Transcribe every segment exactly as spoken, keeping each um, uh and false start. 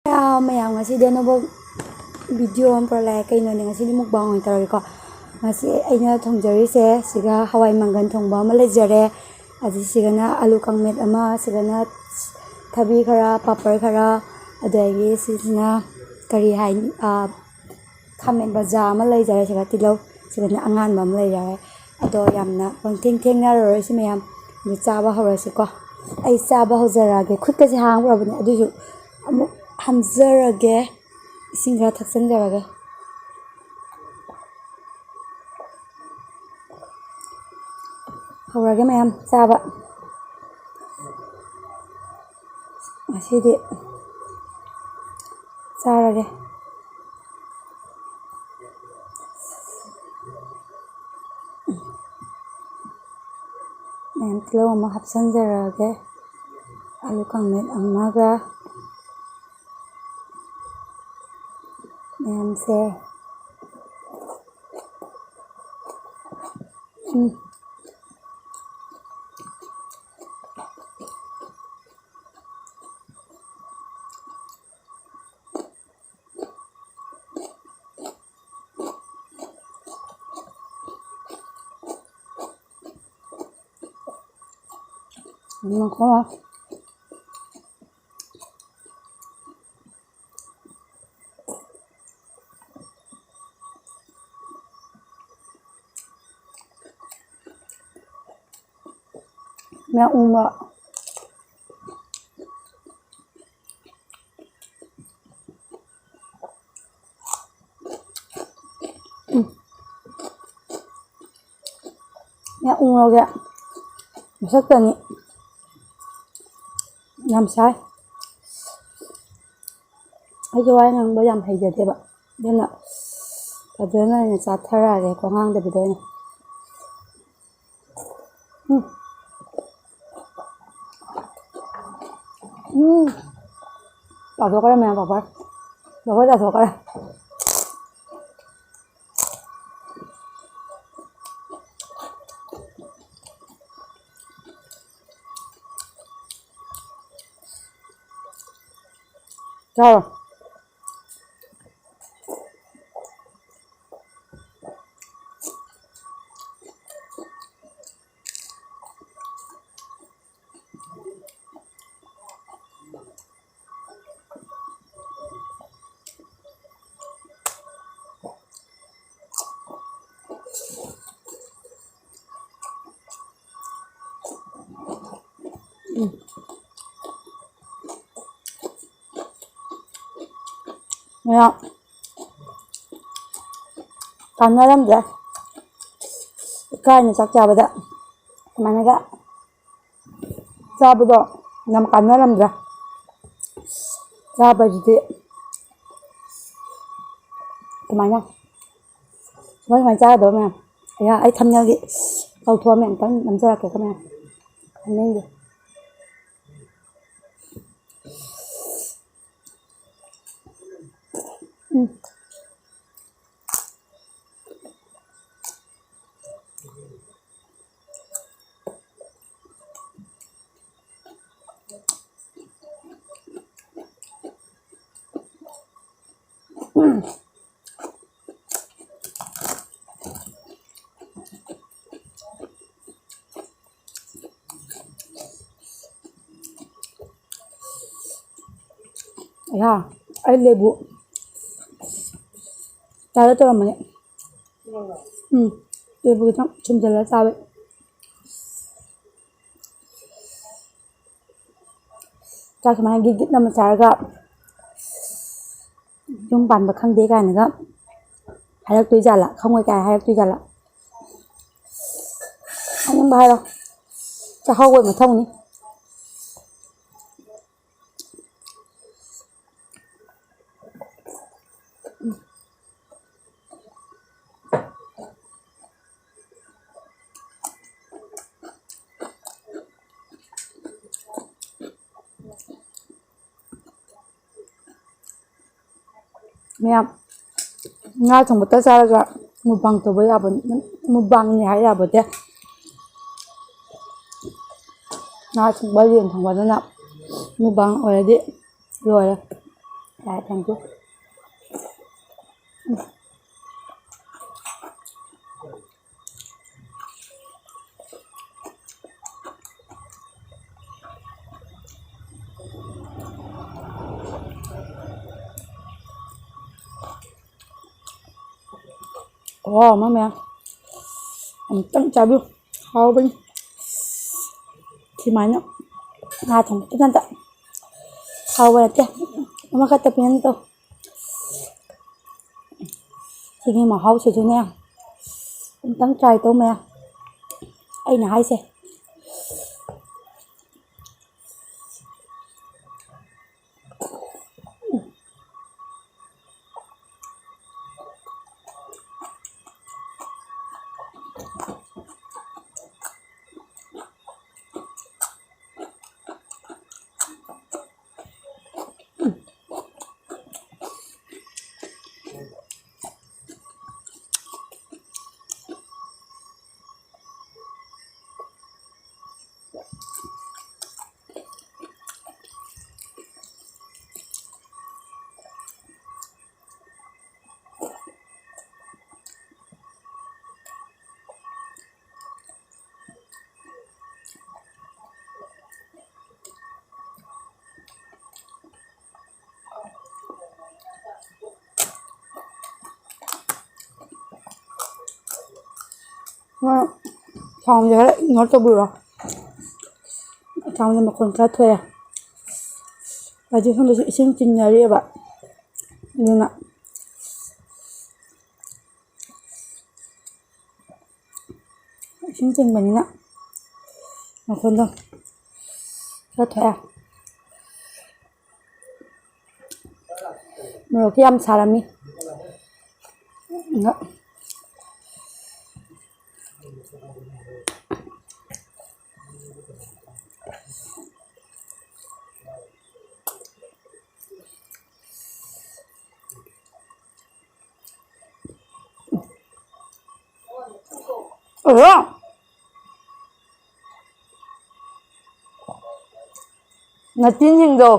ꯃꯌꯥꯝ, ꯉꯁꯤꯗꯤ ꯑꯅꯧꯕ video ꯑꯃ ꯄꯨꯔꯛꯂꯛꯑꯦ꯫ ꯀꯩꯅꯣꯅꯦ, ꯉꯁꯤꯗꯤ mukbang ꯑꯣꯏꯅ ꯇꯧꯔꯒꯦꯀꯣ꯫ ꯉꯁꯤ ꯑꯩꯅ ꯊꯣꯡꯖꯔꯤꯁꯦ ꯁꯤꯒ ꯍꯋꯥꯏ ꯃꯪꯒꯟ ꯊꯣꯡꯕ ꯑꯃ ꯂꯩꯖꯔꯦ, ꯑꯗꯨ ꯁꯤꯒꯅ ꯑꯂꯨ ꯀꯥꯡꯃꯦꯠ ꯑꯃ, ꯁꯤꯒꯅ ꯊꯕꯤ ꯈꯔ, ꯄꯥꯄꯔ ꯈꯔ, ꯑꯗꯒꯤ ꯁꯤꯁꯤꯅ ꯀꯔꯤ ꯍꯥꯏꯅꯤ, ꯑꯥ, ꯈꯥꯃꯦꯟ ꯕꯖꯥ ꯑꯃ ꯂꯩꯖꯔꯦ, ꯁꯤꯒ ꯇꯤꯜꯍꯧ, ꯁꯤꯒꯅ ꯑꯉꯥꯟꯕ ꯑꯃ ꯂꯩꯖꯔꯦ꯫ ꯑꯗꯣ ꯌꯥꯝꯅ ꯄꯪꯊꯦꯡ ꯊꯦꯡꯅꯔꯔꯣꯏꯁꯤ ꯃꯌꯥꯝ, ꯑꯗꯨ ꯆꯥꯕ ꯍꯧꯔꯁꯤꯀꯣ꯫ ꯑꯩ ꯆꯥꯕ ꯍꯧꯖꯔꯛꯑꯒꯦ꯫ ꯈꯨꯠꯀꯁꯦ ꯍꯥꯝꯈ꯭ꯔꯕꯅꯦ, ꯑꯗꯨꯏꯁꯨ ꯑꯃꯨꯛ ꯍꯥꯝꯖꯔꯒꯦ, ꯏꯁꯤꯡ ꯈꯔ ꯊꯛꯆꯟꯖꯔꯒꯦ꯫ ꯍꯧꯔꯒꯦ ꯃꯌꯥꯝ ꯆꯥꯕ꯫ ꯉꯁꯤꯗꯤ ꯆꯥꯔꯒꯦ꯫ ꯃꯌꯥꯝ ꯇꯤꯜꯍꯧ ꯑꯃ ꯍꯥꯞꯆꯤꯟꯖꯔꯛꯑꯒꯦ꯫ ꯑꯂꯨ ꯀꯥꯡꯃꯦꯠ ꯑꯃꯒ ꯃꯌꯥꯝꯁꯦ꯫ ꯎꯝ꯫ ꯉꯥꯏꯈꯣ꯫ ꯃꯌꯥꯝ ꯎ ꯃꯣꯔꯣꯛ꯫ ꯎꯝ꯫ ꯃꯌꯥꯝ ꯎ ꯃꯣꯔꯣꯛꯁꯦ ꯃꯁꯛꯇꯅꯤ ꯌꯥꯝ ꯁꯥꯏ꯫ ꯑꯩꯁꯦ ꯋꯥ ꯉꯥꯡꯕ ꯌꯥꯝ ꯍꯩꯖꯗꯦꯕ, ꯑꯗꯨꯅ ꯐꯖꯅ ꯑꯣꯏꯅ ꯆꯥꯊꯔꯛꯑꯒꯦꯀꯣ, ꯉꯥꯡꯗꯕꯤꯗ ꯑꯣꯏꯅ꯫ ꯎꯝ꯫ ꯎꯝ꯫ ꯆꯥꯊꯣꯛꯈ꯭ꯔꯦ ꯃꯌꯥꯝ ꯄꯥꯄꯔ꯫ ꯄꯥꯄꯔ ꯆꯥꯊꯣꯛꯈ꯭ꯔꯦ꯫ ꯆꯥꯔꯣ꯫ ꯎꯝ꯫ ꯃꯌꯥꯝ ꯀꯥꯟꯅꯔꯝꯗ꯭ꯔꯦ꯫ ꯏꯀꯥꯏꯅ ꯆꯥꯛ ꯆꯥꯕꯗ ꯁꯨꯃꯥꯏꯅꯒ ꯆꯥꯕꯗꯣ ꯌꯥꯝ ꯀꯥꯟꯅꯔꯝꯗ꯭ꯔꯦ꯫ ꯆꯥꯕꯁꯤꯗꯤ ꯀꯃꯥꯏꯅ ꯁꯨꯃꯥꯏ ꯁꯨꯃꯥꯏꯅ ꯆꯥꯒꯗꯕ ꯃꯌꯥꯝ꯫ ꯑꯩ ꯊꯝꯅꯒꯤ ꯀꯧꯊꯣꯛꯑꯝꯃꯦ ꯑꯝꯇꯪ ꯅꯝꯖꯔꯛꯀꯦꯀꯣ ꯃꯌꯥꯝ꯫ ꯊꯝꯅꯤꯡꯗꯦ꯫ ꯎꯝ꯫ ꯑꯌꯥ, ꯑꯩ ꯂꯦꯕꯨ ꯆꯥꯒꯦ ꯇꯧꯔꯝꯕꯅꯦ꯫ ꯎꯝ, ꯂꯦꯕꯨ ꯈꯤꯇꯪ ꯁꯨꯝꯖꯜꯂ ꯆꯥꯕ꯫ ꯆꯥꯛ ꯁꯨꯃꯥꯏꯅ ꯒꯤꯠ ꯒꯤꯠ ꯅꯝꯃ ꯆꯥꯔꯒ ꯌꯨꯝ ꯄꯥꯟꯕ ꯈꯪꯗꯦ ꯀꯥꯏꯅꯒ ꯍꯥꯏꯔꯛꯇꯣꯏ ꯖꯥꯠꯂꯥ? ꯈꯪꯉꯣꯏ ꯀꯥꯏ ꯍꯥꯏꯔꯛꯇꯣꯏ ꯖꯥꯠꯂꯥ? ꯍꯥꯏꯅꯤꯡꯕ ꯍꯥꯏꯔꯣ꯫ ꯆꯥꯍꯧꯕ ꯃꯊꯧꯅꯤ꯫ ꯃꯌꯥꯝ, ꯉꯥ ꯊꯣꯡꯕꯇ ꯆꯥꯔꯒ mukbang ꯇꯧꯕ ꯌꯥꯕ, mukbangꯅꯤ ꯍꯥꯏ ꯌꯥꯕꯣꯇꯦ꯫ ꯉꯥ ꯊꯣꯡꯕ, ꯌꯦꯟ ꯊꯣꯡꯕꯗꯨꯅ mukbang ꯑꯣꯏꯔꯗꯤ ꯂꯣꯏꯔꯦ꯫ ꯌꯥꯔꯦ, ꯊꯝꯈꯣ꯫ ꯈꯨꯍꯥꯎ ꯑꯃ ꯃꯌꯥꯝ꯫ ꯑꯃꯨꯛꯇꯪ ꯆꯥꯕꯤꯌꯨ꯫ ꯍꯥꯎꯕꯅꯤ꯫ ꯁꯨꯃꯥꯏꯅ ꯉꯥ ꯊꯣꯡꯕ ꯈꯤꯇꯪꯇ ꯍꯥꯎꯕ ꯅꯠꯇꯦ꯫ ꯑꯃꯈꯛꯇ ꯄꯤꯅꯤꯡ ꯇꯧ꯫ ꯁꯤꯒꯤ ꯃꯍꯥꯎꯁꯤꯁꯨꯅꯦ, ꯑꯝꯇꯪ try ꯇꯧ ꯃꯌꯥꯝ꯫ ꯑꯩꯅ ꯍꯥꯏꯁꯦ꯫ ꯊꯥꯎꯁꯦ ꯈꯔ ignore ꯇꯧꯕꯤꯔꯣ꯫ ꯊꯥꯎꯁꯦ ꯃꯈꯣꯟ ꯈꯔ ꯊꯣꯛꯑꯦ꯫ ꯍꯧꯖꯤꯛ ꯁꯣꯝꯗꯁꯨ ꯏꯁꯤꯡ ꯆꯤꯡꯅꯔꯤꯑꯕ, ꯑꯗꯨꯅ ꯏꯁꯤꯡ ꯆꯤꯡꯕꯅꯤꯅ ꯃꯈꯣꯟꯗꯣ ꯈꯔ ꯊꯣꯛꯑꯦ꯫ ꯃꯣꯔꯣꯛꯁꯦ ꯌꯥꯝ ꯁꯥꯔꯝꯃꯤ꯫ ꯑꯣ! ꯅꯆꯤꯟꯁꯤꯡꯗꯣ꯫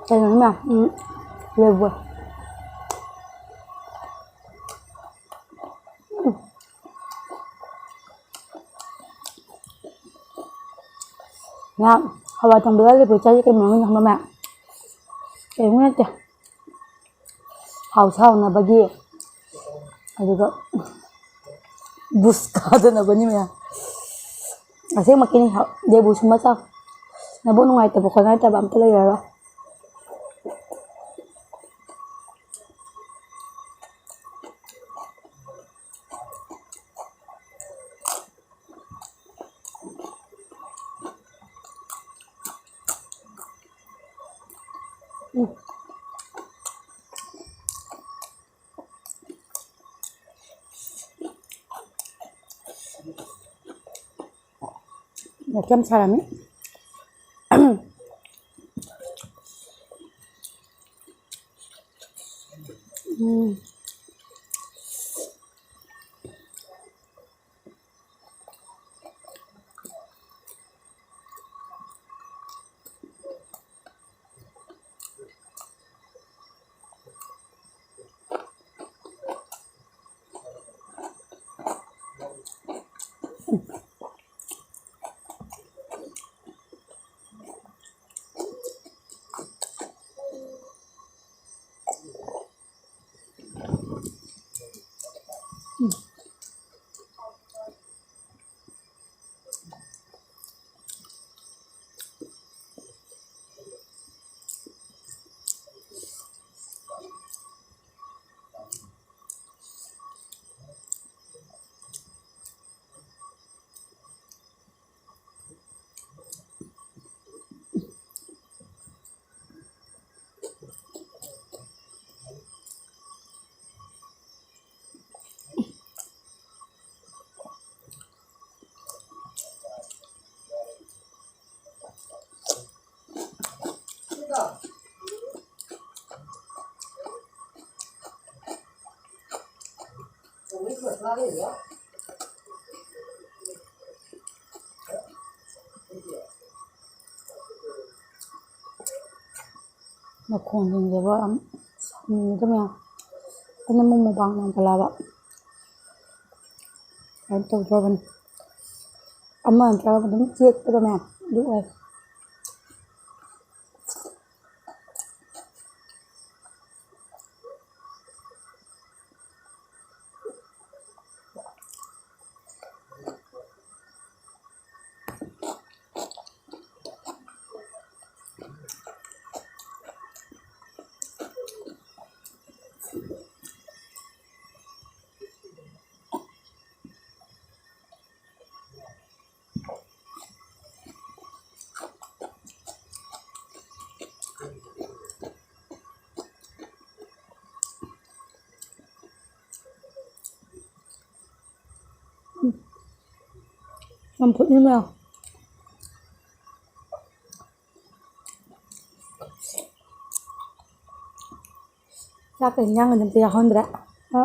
ꯀꯩꯅꯣꯅꯦ, ꯎꯝ, ꯂꯦꯕꯨ꯫ ꯎꯝ꯫ ꯉꯥ ꯍꯋꯥꯏ ꯊꯣꯡꯕꯗ ꯂꯦꯕꯨ ꯆꯥꯏꯁꯦ ꯀꯩ ꯃꯔꯝꯒꯤꯅꯣ ꯈꯪꯕ꯭ꯔꯥ ꯃꯌꯥꯝ? ꯀꯩꯝ ꯅꯠꯇꯦ꯫ ꯍꯥꯎꯁꯨ ꯍꯥꯎꯅꯕꯒꯤ, ꯑꯗꯨꯒ ꯕꯨꯁ ꯀꯥꯗꯅꯕꯅꯤ ꯃꯌꯥꯝ꯫ ꯑꯁꯦꯡꯕꯀꯤꯅꯤ, ꯍꯥꯎ-, ꯂꯦꯕꯨ ꯁꯨꯝꯕ ꯆꯥꯎ꯫ ꯅꯕꯨꯛ ꯅꯨꯡꯉꯥꯏꯇꯕ ꯈꯣꯠꯅꯇꯕ ꯑꯝꯇ ꯂꯩꯔꯔꯣꯏ꯫ ꯎꯝ꯫ ꯃꯣꯔꯣꯛ ꯌꯥꯝ ꯁꯥꯔꯝꯃꯤ꯫ ꯎꯝ꯫ ꯃꯈꯣꯟꯁꯤꯡꯁꯦꯀꯣ ꯌꯥꯝ ꯁꯥꯎꯅꯤꯡꯉꯤꯗ ꯃꯌꯥꯝ꯫ ꯑꯩꯅ ꯑꯃꯨꯛ ꯃꯨꯛꯕꯥꯡ ꯅꯥꯟꯊꯠꯂꯛꯑꯕ꯫ ꯀꯩꯅꯣ ꯇꯧꯗ꯭ꯔꯕꯅꯤ꯫ ꯑꯃ ꯅꯠꯇ꯭ꯔꯒ ꯑꯗꯨꯝ ꯆꯦꯠꯄꯗꯣ ꯃꯌꯥꯝ ꯑꯗꯨ ꯑꯣꯏ꯫ ꯆꯝꯐꯨꯠꯅꯤ ꯃꯌꯥꯝ꯫ ꯆꯥꯛꯀ ꯏꯟꯖꯥꯡꯒ ꯑꯝꯇ ꯌꯥꯎꯍꯟꯗ꯭ꯔꯦ꯫ ꯑ,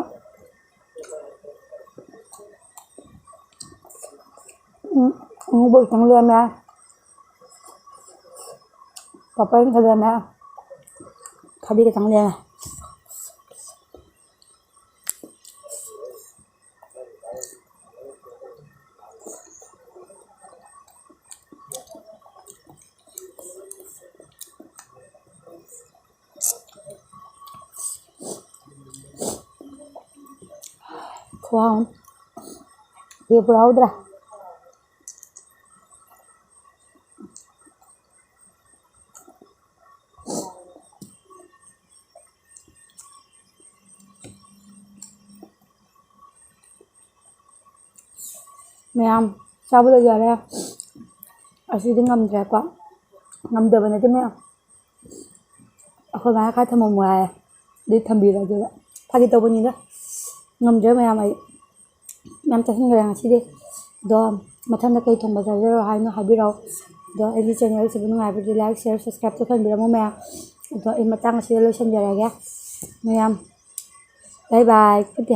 ꯎꯝ, ꯑꯉꯧꯕ ꯈꯤꯇꯪ ꯂꯦꯝꯃꯦ꯫ ꯄꯥꯄꯔ ꯑꯃ ꯂꯦꯝꯃꯦ꯫ ꯊꯕꯤ ꯈꯤꯇꯪ ꯂꯦꯝꯃꯦ꯫ ꯈꯨꯍꯥꯎ ꯑꯃ꯫ ꯌꯦ ꯄꯨꯔꯥ ꯍꯧꯗ꯭ꯔꯥ? ꯃꯌꯥꯝ ꯆꯥꯕ ꯂꯣꯏꯖꯔꯦ꯫ ꯑꯁꯤꯗꯤ ꯉꯝꯗ꯭ꯔꯦꯀꯣ꯫ ꯉꯝꯗꯕ ꯅꯠꯇꯦ ꯃꯌꯥꯝ꯫ ꯑꯩꯈꯣꯏ ꯃꯥꯅ ꯈꯔ ꯊꯝꯃꯝꯃꯣ ꯍꯥꯏꯌꯦ꯫ ꯑꯗꯨꯗꯤ ꯊꯝꯕꯤꯔꯒꯦꯕ꯫ ꯐꯥꯒꯤ ꯇꯧꯕꯅꯤꯗ꯫ ꯉꯝꯗ꯭ꯔꯦ ꯃꯌꯥꯝ ꯑꯩ꯫ ꯃꯌꯥꯝ ꯆꯥꯁꯤꯟꯈ꯭ꯔꯦ ꯉꯁꯤꯗꯤ꯫ ꯑꯗꯣ ꯃꯊꯪꯗ ꯀꯩ ꯊꯣꯡꯕ ꯆꯥꯖꯔꯣ ꯍꯥꯏꯅꯣ ꯍꯥꯏꯕꯤꯔꯛꯑꯣ꯫ ꯑꯗꯣ ꯑꯩꯒꯤ ꯆꯦꯅꯦꯜꯁꯤꯕꯨ ꯅꯨꯡꯉꯥꯏꯕꯗꯤ like, share, subscribe ꯇꯧꯁꯟꯕꯤꯔꯝꯃꯣ ꯃꯌꯥꯝ꯫ ꯑꯗꯣ ꯑꯩ ꯃꯇꯥꯡ ꯑꯁꯤꯗ ꯂꯣꯏꯁꯤꯟꯖꯔꯒꯦ꯫ ꯃꯌꯥꯝ, bye bye꯫